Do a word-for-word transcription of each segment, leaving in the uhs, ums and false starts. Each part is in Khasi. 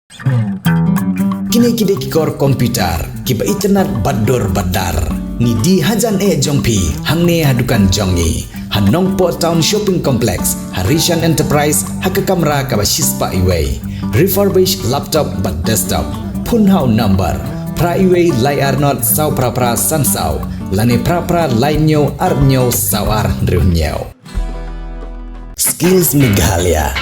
Kine ki dei ki kor computer kiba itynnad bad dur bad dar. Ngi die hajan eh jong phi hangne ha dukan jong ngi ha Nongpoh Town Shopping Complex, ha Rishan Enterprise, ha ka kamra kaba shispah iwei. Refurbished laptop bad desktop. Phone ha u number phra iwei lai ar nod saw phra phra san saw lane phra phra lai hynñiew ar hynñiew saw ar hynriew hynñiew. Skills Meghalaya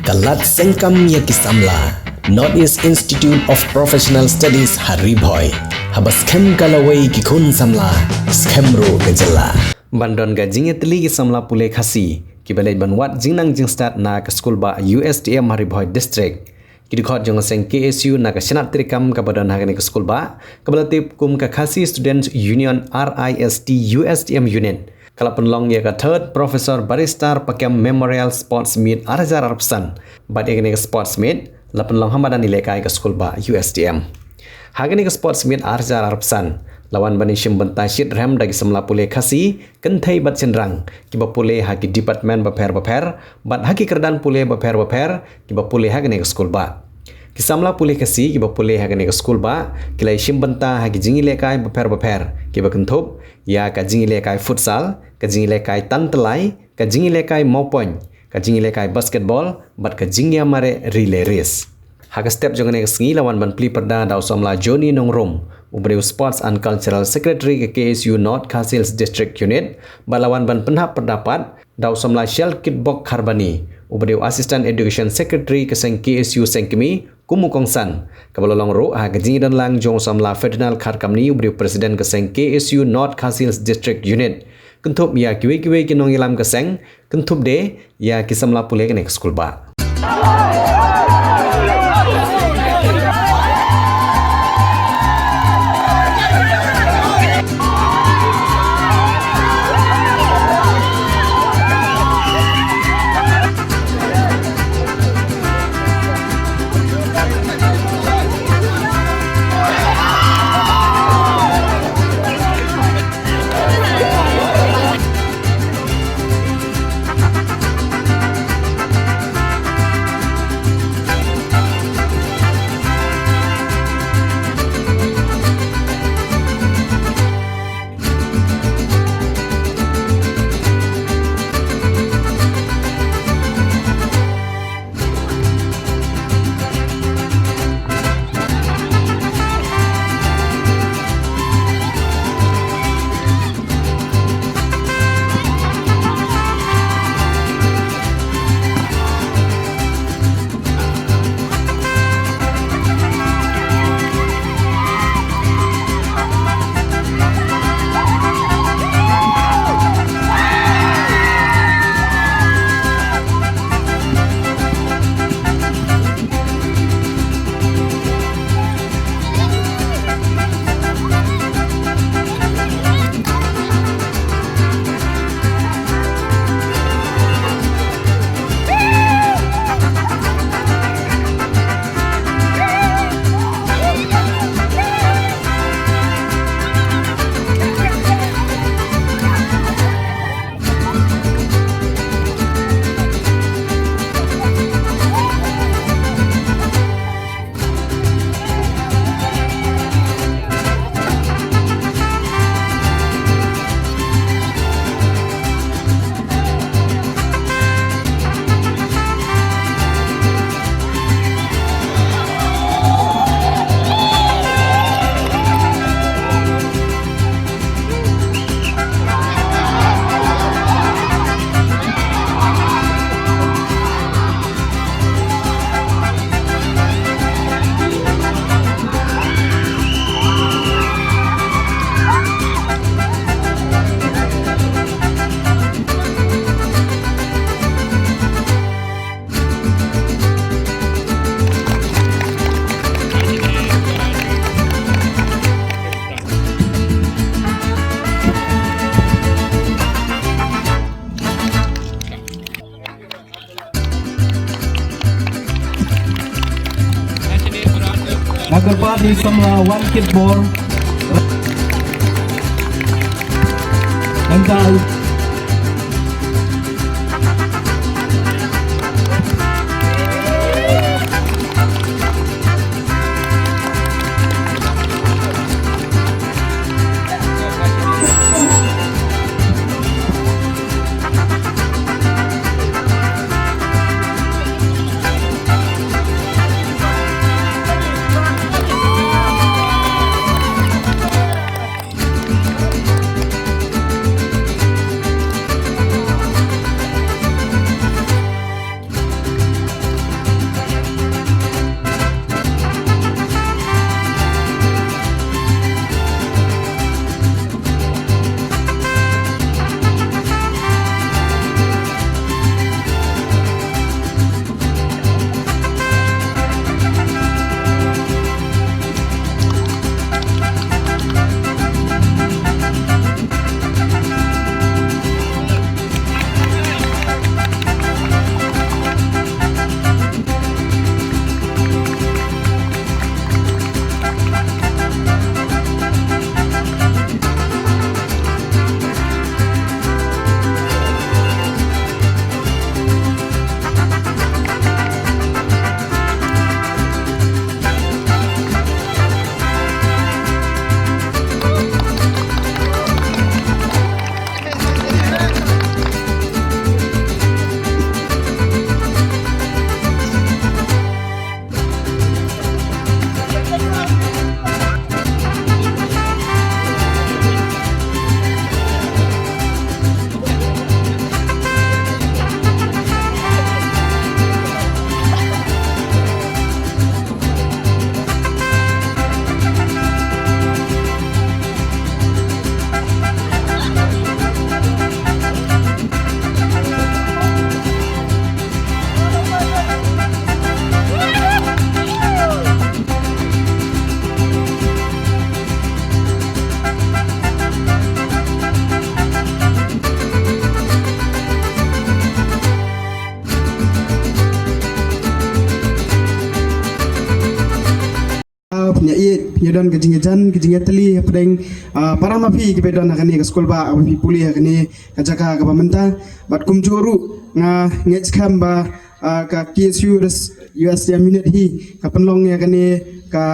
ka lad seng kam ïa ki samla. North East Institute of Professional Studies ha Ri Bhoi, haba skhem ka lawei ki khun samla, skhem ruh ka jylla. Ban don ka jingïatylli ki samla pule Khasi kiba leit ban wad jingnang jingstad na ka skulbah U S T M ha Ri Bhoi District. Ki dkhot jong ka seng K S U na ka shnat treikam kaba don ha kane ka skulbah, kaba la tip kum ka Khasi Students Union R I S T U S T M Unit, ka la pynlong ïa ka Third Professor Barrister Pakem Memorial Sports Meet ar hajar arphew san. Bad ïa kane ka Sports Meet la pynlong ha madan ïalehkai ka skulbah U S T M. Ha kane ka Sports Meet ar hajar arphew san la wan ban ïashim bynta shitrhem da ki samla pule Khasi, kynthei bad shynrang kiba pule ha ki department bapher bapher bad ha ki kyrdan pule bapher bapher kiba pule ha kane ka skulbah. Ki samla pule Khasi kiba pule ha kane ka skulbah ki la ïashim bynta ha ki jingïalehkai bapher bapher kiba kynthup ïa ka jingïalehkai futsal, ka jingïalehkai tan tylai, ka jingïalehkai mawpoiñ, ka jingïalehkai basketball bad ka jingïamareh relay race. Ha ka step jong kane ka sngi la wan ban plie pyrda da u samla Johnny Nongrum, u ba dei u Sports and Cultural Secretary ka K S U North Khasi Hills District Unit, bad la wan ban pynhap pyrda pat da u samla Shelkitbok Kharbani, u ba dei u Assistant Education Secretary ka seng K S U Sengkmie, kum u kongsan, kaba la long ruh ha ka jingïadonlang jong u samla Ferdinand Kharkamni, u ba dei u President ka seng K S U North Khasi Hills District Unit. Kynthup ïa kiwei kiwei ki nongïalam ka seng, kynthup de ïa ki samla pule kane ka skulbah. Na ka kyrpad i samla Wankitbor. Nangta. Ïa ïeit, ïa don ka jingïajan, ka jingïatylli hapdeng, ah, para ma phi kiba don ha kane ka skulbah, ba phi pule ha kane ka jaka kaba mynta. Bad kumjuh ruh nga ngeit skhem ba, ah, ka K S U Res-, U S D M unit hi ka pynlong ïa kane ka,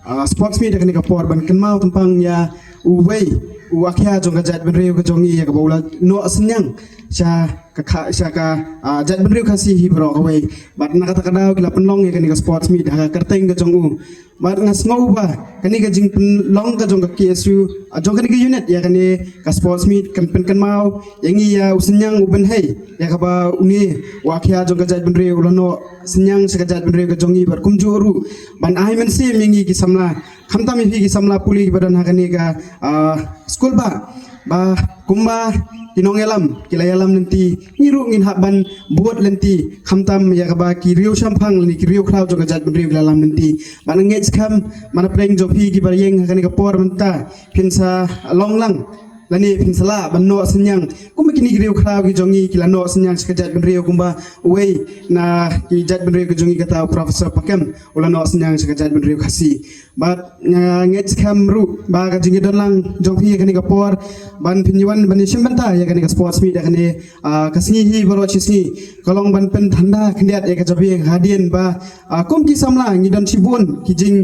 ah, sports meet ha kane ka por ban kynmaw tympang ïa uwei u akhia jong ka jaitbynriew ka jong ngi, ïa kaba u la noh synñiang sha ka, ka, sha ka, ah, jaitbynriew Khasi hi baroh kawei. Bad na kata ka daw ki la pynlong ïa kane ka sports meet ha ka kyrteng ka jong u. Bad nga sngew ba kane ka jingpynlong ka jong ka K S U, ah, jong kane ka unit ïa kane ka sports meet kan pynkynmaw ïa ngi ïa u synñiang u bynhei, ïa kaba une u akhia jong ka jaitbynriew u la noh synñiang sha ka jaitbynriew ka jong ngi. Bad kumjuh ruh ban ai mynsiem ïa ngi ki samla, khamtam ïa phi ki samla pule kiba don ha kane ka, ah, skulbah, ba kumba ki nongïalam ki la ïalam lynti, ngi ruh ngin hap ban bud lynti, khamtam ïa kaba ki riewshemphang lane ki riewkhraw jong ka jaitbynriew ki la lam lynti. Bad nga ngeit skhem ba na pdeng jong phi kiba ïeng ha kane ka por mynta phin sa long lang lane phin sa lah ban noh synñiang kumba kine ki riewkhraw ki jong ngi ki la noh synñiang sha ka jaitbynriew, kumba uwei na ki jaitbynriew ki jong ngi, kata u Professor Pakem, u la noh synñiang sha ka jaitbynriew Khasi. Bad nga ngeit skhem ruh ba ka jingïadon lang jong phi ha kane ka por ban phin ïawan ban ïashim bynta ïa kane ka sports meet ha kane, ah, ka sngi hi baroh shi sngi ka long ban pynthanda khyndiat ïa ka jabieng, hadien ba, ah, kum ki samla ngi don shibun ki jing,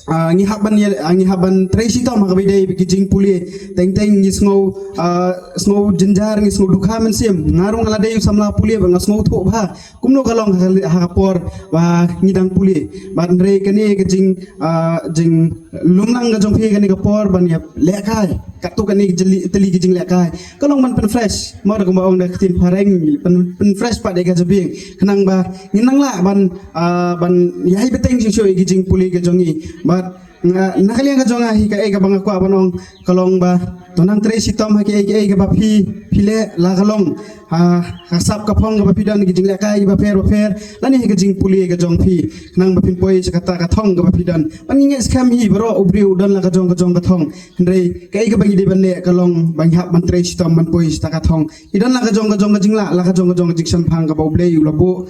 ah, ngi hap ban ïa, ah, ngi hap ban trei shitom ha kaba ïadei bad ki jingpule. Teng teng ngi sngew, ah, sngew jynjar, ngi sngew dukha mynsiem. Nga ruh nga la dei u samla pule bad nga sngewthuh bha kumno ka long ha ka, ha ka por ba ngi dang pule. Bad hynrei kane ka jing, ah, jinglum lang ka jong phi kane ka por ban ïalehkai katto katne ki jylliew tylli ki jinglehkai ka long ban pynfresh, mo, da kumba ong da ka ktien phareng, pyn, pynfresh pat ïa ka jabieng khnang ba ngin nang lah ban, ah, ban ïai bteng shuh shuh ïa ki jingpule ka jong ngi. Bad nga, na ka liang ka jong nga hi, kaei kaba nga kwah ban ong ka long ba to nang trei shitom ha kiei kiei kaba phi, phi leh, la ka long ha, ha ka sap ka phong kaba phi don, ki jinglehkai kiba pher ba pher, lane ha ka jingpule ka jong phi, khnang ba phin poi sha kata ka thong kaba phi don. Bad ngi ngeit skhem hi baroh u briew u don la ka jong ka jong ka thong. Hynrei kaei kaba ngi dei ban leh ka long ba ngi hap ban trei shitom ban poi sha kata ka thong. Ngi don la ka jong ka jong ka jinglah, la ka jong ka jong ka jingshemphang kaba U Blei u la buh,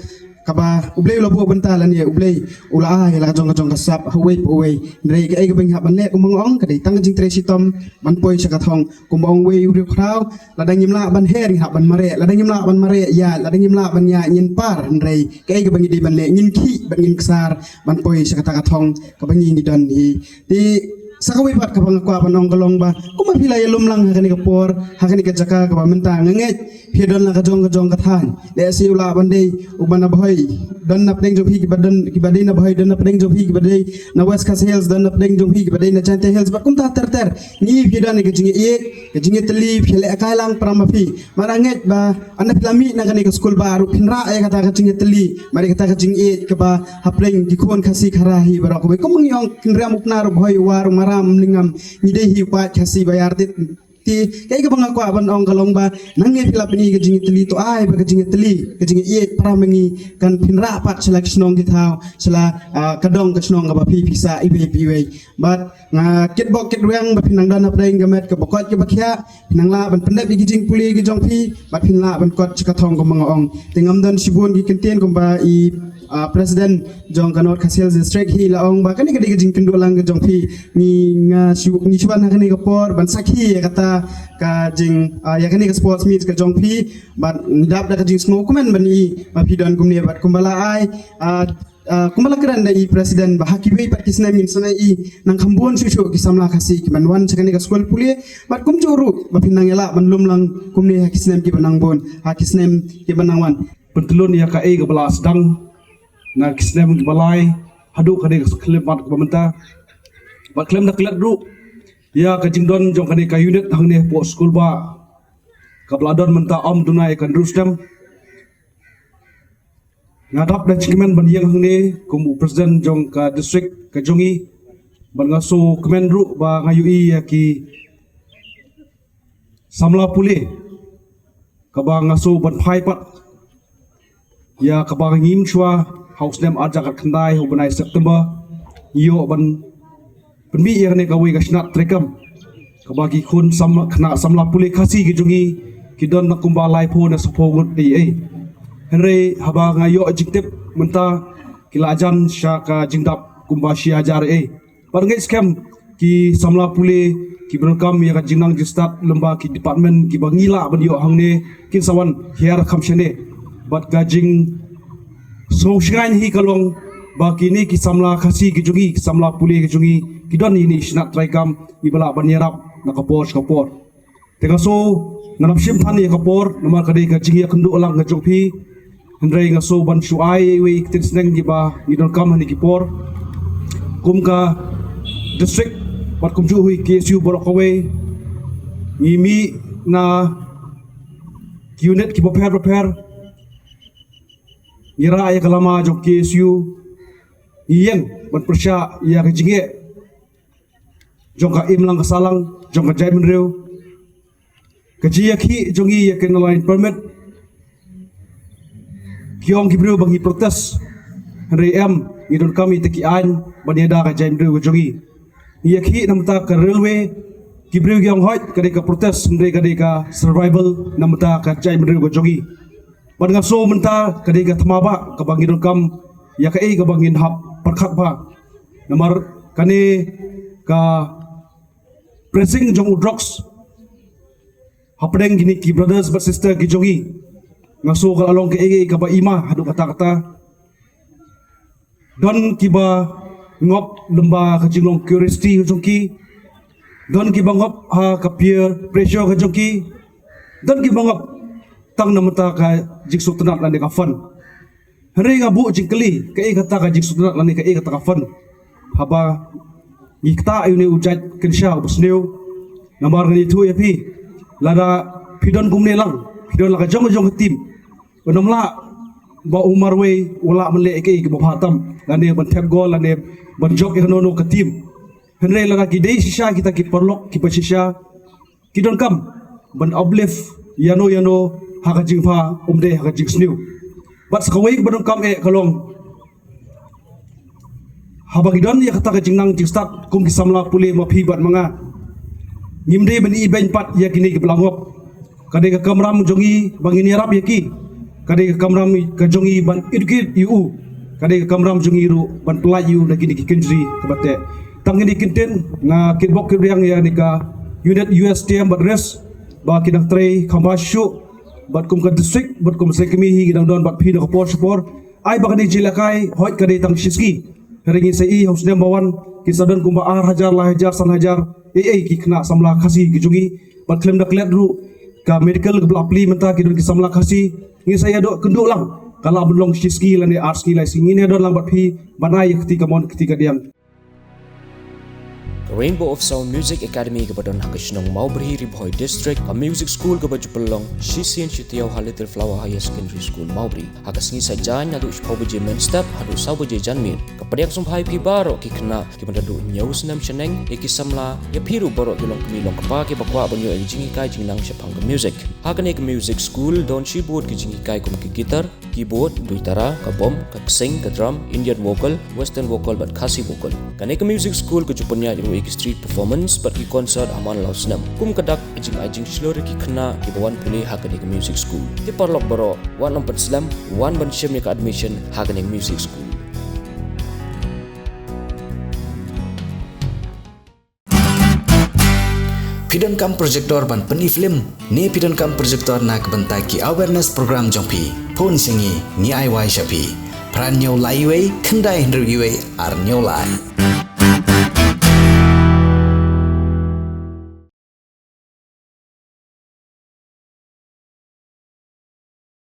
kaba U Blei u la buh bynta lane U Blei u la ai la ka jong ka jong ka sap ha uwei pa uwei. Hynrei kaei kaba ngi hap ban leh, kumba nga ong, ka dei tang ka jingtrei shitom ban poi sha ka thong. Kumba ong uwei u riewkhraw, lada ngim lah ban her, ngi hap ban mareh. Lada ngim lah ban mareh, ïaid. Lada ngim lah ban ïaid, ngin par. Hynrei kaei kaba ngi dei ban leh, ngin khih bad ngin ksar ban poi sha kata ka thong kaba ngi ngi don hi. Te sa kawei pat kaba nga kwah ban ong ka long ba kumba phi la ïalum lang ha kane ka por, ha kane ka jaka kaba mynta, nga ngeit phi don la ka jong ka jong ka thaiñ. Lehse u lah ban dei uba na Bhoi, don na pdeng jong phi kiba don, kiba dei na Bhoi, don na pdeng jong phi kiba dei na West Khasi Hills, don na pdeng jong phi kiba dei na Jaintia Hills, bad kumta ter ter. Ngi, phi don ka jingïeit, ka jingïatylli, phi lehkai lang para ma phi. Mar nga ngeit ba ynda phi la mih na kane ka skulbah ruh phin rah ïa kata ka jingïatylli, mar ïa kata ka jingïeit kaba hapdeng ki khun Khasi Khara hi baroh kawei. Kumba ngi ong, kynriam u Pnar, u Bhoi u War, u Maram u Mlingam, ngi dei hi u paid Khasi ba ïar tit. Te kaei kaba nga kwah ban ong ka long ba nangne phi la pyni ka jingïatylli, to ai ba ka jingïatylli, ka jingïeit para ma ngi kan phin rah pat sha la ki shnong ki thaw, sha la, ah, ka dong ka shnong kaba phi phi sah iwei pa iwei. Bad nga kitbok kitrwiang ba phin nang don hapdeng ka met kaba koit kaba khiah, phin nang lah ban pyndep ïa ki jingpule ki jong phi, bad phin lah ban kot sha ka thong kumba nga ong. Te ngam don shibun ki kyntien, kumba i, ah, President jong ka North Khasi Hills District hi la ong ba kane ka dei ka jingkynduh lang ka jong phi. Ngi, nga shu, ngi shu wan ha kane ka por ban sakhi ïa kata ka jing, ah, ïa kane ka sports meet ka jong phi. Bad ngi dap da ka jingsngewkmen ban i ba phi don kumne, bad kumba la ai, ah, ah, kumba la kren da i President ba ha kiwei pat ki snem ngin sa ïohi nang kham bun shuh shuh ki samla Khasi kiban wan sha kane ka skul pule. Bad kumjuh ruh ba phin nang ïalah ban lum lang kumne ha ki snem kiba nang bun, ha ki snem kiba nang wan. Pyntlun ïa kaei kaba la sdang na ki snem kiba lai haduh kane ka khyllipmat kaba mynta. Bad khlem da klet ruh ïa ka jingdon jong kane ka unit hangne hapoh skulbah kaba la don mynta, ym duna ïa ka hynriew snem. Nga dap da jingkmen ban ïeng hangne kum u President jong ka district ka jong ngi, bad nga sngewkmen ruh ba nga ïohi ïa ki samla pule, kaba nga sngew ban phai pat ïa kaba ngim shuwa ha u snem arhajar khatkhyndai, ha u bnai September, ngi ïoh ban pynmih ïa kane kawei ka shnat treikam kaba ki khun sam, khynnah samla pule Khasi ki jong ngi ki don na kumba laiphew ne saphew ngut ei ei. Hynrei haba nga ïoh jingtip mynta ki la jan sha ka jingdap kumba shi hajar ei. Bad ngeit skhem ki samla pule kiba donkam ïa ka jingnang jingstad lyngba ki department kiba ngi lah ban ïoh hangne kin sa wan hiar kham shane. Bad ka jingsngewsynei hi ka long ba kine ki samla Khasi ki jong ngi, ki samla pule ki jong ngi, ki don ïa ine i shnat treikam iba lah ban ïarap na ka por sha ka por. Te nga sngew ngan ym shim than ïa ka por namar ka dei ka jingïakynduh lang ka jong phi. Hynrei nga sngew ban shu ai ïa iwei i ktien sneng kiba ngi donkam ha kine ki por. Kum ka district bad kumjuh hi K S U baroh kawei, ngi mih na ki unit kiba pher bapher, ngi rah ïa ka lama jong K S U, ngi ïeng ban pyrshah ïa ka jingeh jong ka imlang ka sahlang jong ka jaitbynriew. Ka jingïakhih jong ngi ïa ka Inner Line Permit, ki ong ki briew ba ngi protest, hynrei em, ngi donkam ïa kita ki aiñ ban ïada ka jaitbynriew ka jong ngi. Ngi ïakhih na bynta ka railway, ki briew ki ong hooid ka dei ka protest, hynrei ka dei ka survival na bynta ka jaitbynriew ka jong ngi. Bad nga sngew mynta ka dei ka thma ba kaba ngi donkam ïa kaei kaba ngin hap pyrkhat ba, namar kane ka pressing jong u drugs hapdeng kine ki brothers bad sister ki jong ngi. Nga sngew ka la long kaei kaei kaba ima haduh katta katta. Don kiba ngop lyngba ka jinglong curiosity ka jong ki. Don kiba ngop ha ka peer pressure ka jong ki. Don kiba ngop tang na bynta ka jingsngewtynnat lane ka fun. Hynrei nga buh jingkylli, kaei kata ka jingsngewtynnat lane kaei kata ka fun? Haba ngi ktah ïa une u jait kynsha uba sniew, namar ngan ïathuh ïa phi, lada phi don kumne lang, phi don la ka jong ka jong ka team, u nym lah ba u marwei u lah ban leh kaei kaba bha tam, lane ban thep goal, lane ban jop ïa kano kano ka team. Hynrei lada ki dei shisha kita ki paralok kiba shisha, ki donkam ban uplift ïano ïano ha ka jingbha, ym dei ha ka jingsniew. Bad sa kawei kaba donkam eh ka long, haba ngi don ïa kata ka jingnang jingstad kum ki samla pule ma phi bad ma nga, ngim dei ban ibeiñ pat ïa kine kiba la ngop. Ka dei ka kamram jong ngi ba ngin ïarap ïa ki. Ka dei ka kamram ka jong ngi ban educate ïa u. Ka dei ka kamram jong ngi ruh ban pyllait ïa u na kine ki kynjri kaba teh. Tang kine ki ktien, nga kitbok kitrwiang ïa kane ka unit U S T M bad rest ba ki dang trei kham bha shuh, bad kum ka district, bad kum seng kmie hi ki dang don bad phi na ka por sha por. Ai ba kane ka jingïalehkai hooid ka dei tang shi sngi, hynrei ngin sa ïohi ha u snem ba wan kin sa don kumba ar hajar, lai hajar, san hajar, ei ei ki khynnah samla Khasi ki jong ngi. Bad khlem da klet ruh ka medical kaba la plie mynta ki don ki samla Khasi, ngin sa ïakynduh lang, ka lah ban long shi sngi lane ar sngi lai sngi, ngin ïadon lang bad phi ban ai ïa ka kti kamon ka kti kadiang. Ka Rainbow of Sound Music Academy kaba don ha ka shnong Mawbri, Ri Bhoi District, ka music school kaba ju pynlong shisien shi taïew ha Little Flower Higher Secondary School, Mawbri. Ha ka sngi Saitjaiñ naduh shiphew baje mynstep haduh saw baje janmiet. Ka pdiang sngewbha ïa phi baroh ki khynnah kiba naduh hynñiew snem shaneng, ïa ki samla, ïa phi ruh baroh ki longkmie longkpa kiba kwah ban ïoh ïa ka jinghikai jingnang shaphang ka music. Ha kane ka music school don shibun ki jinghikai kum ka guitar, keyboard, duitara, ka bom, ka ksing, ka drum, Indian vocal, western vocal bad Khasi vocal. Kane ka music school ka ju pynïaid ruh ïa ki street performance bad ki concert ha man la u snem. Kum ka dak ka jingai jingshlur ïa ki khynnah kiba wan pule ha kane ka music school. Te paralok baroh, wat nym pynslem, wan ban shim ïa ka admission ha kane ka music school. Phi donkam projector ban pyni film ne phi donkam projector na ka bynta ki awareness program jong phi? Phone sha ngi, ngi ai wai sha phi. Phra hynñiew lai wei, khyndai hynriew wei, ar hynñiew lai.